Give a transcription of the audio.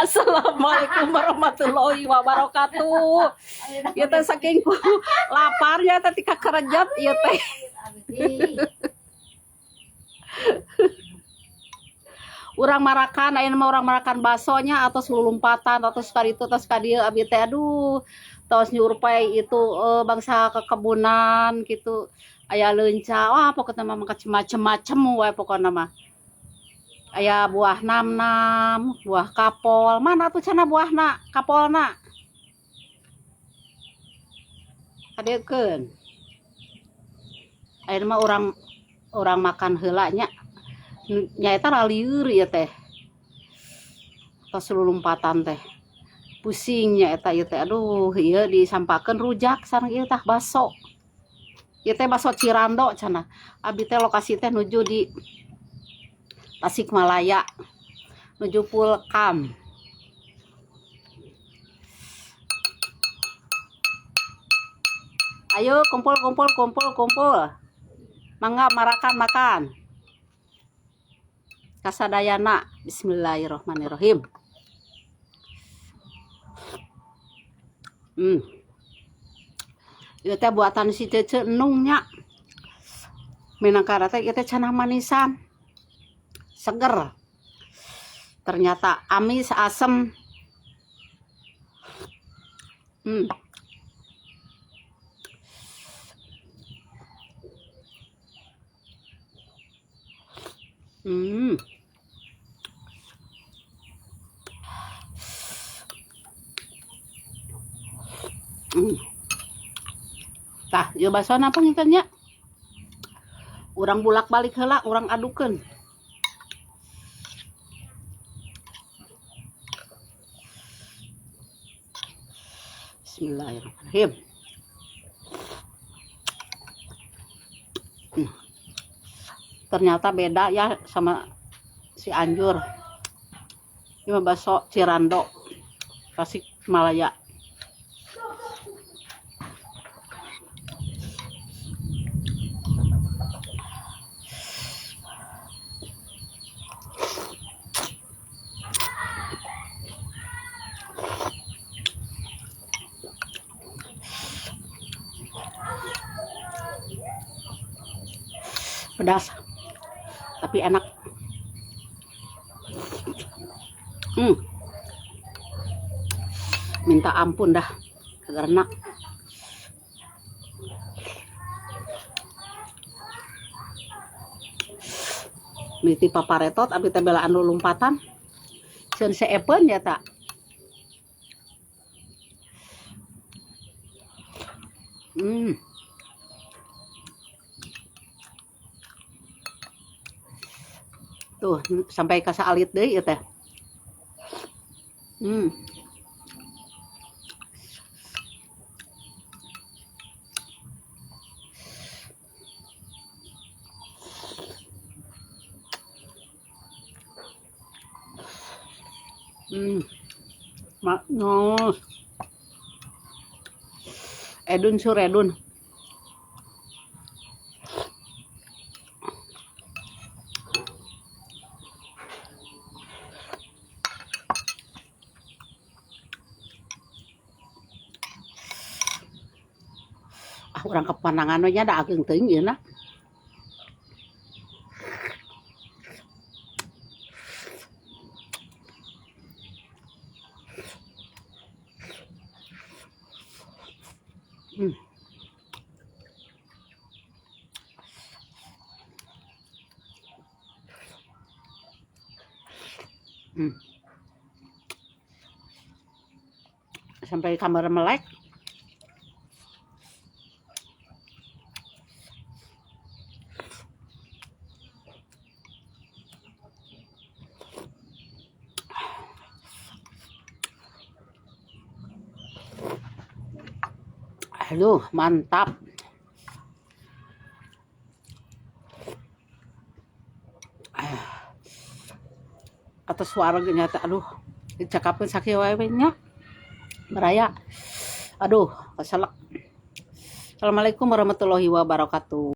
Assalamualaikum warahmatullahi wabarakatuh. Ieu teh saking ku laparnya teh tika kerejat ieu teh. Urang marakan ayeuna mah, urang marakan basonya atau lulumpatan atau sekali itu tos ka dieu abi teh. Aduh, tos nyurpay itu bangsa kekebunan gitu, aya leunca, wah, pokoknya mah macem-macem wae. Pokoknya mah aya buah nam-nam, buah kapol. Mana tuh cenah buahna kapolna? Kadiekeun. Ayeuna mah urang urang makan heula nya. Nyaeta lalieur ieu teh, tos lulumpatan teh pusing nya eta ieu teh. Aduh, ieu disampakeun rujak sareng ieu tah baso. Ieu teh baso Cirando cenah. Abi teh lokasi teh nuju di Tasikmalaya, nuju Pulkam. Ayo kumpul, kumpul, kumpul, kumpul. Mangga marakan makan kasadayana. Bismillahirrahmanirrahim. Ieu teh buatan si Cece Nung nya. Minangka teh ieu teh cenah manisan seger, ternyata amis asem. Tah, ieu basona panginten nya. Urang bulak-balik heula, urang adukeun. Bismillahirrahmanirrahim. Ternyata beda ya sama si Anjur. Ini mah bakso Cirando, Tasikmalaya. Pedas, tapi enak. Minta ampun dah, karena miti paparetot abi teh belaan lompatan ceun seepeun ya tak. Tuh, sampai ka saalit deui ieu teh. Maknyos. Edun suredun. Ah, urang kepanangan we nya, da ageng teuing ieu na. Sampai kamar melek. Aduh, mantap. Atau suara nyata, aduh, dicakapkeun sakieu wae nya. Baraya. Aduh, keselak. Assalamualaikum warahmatullahi wabarakatuh.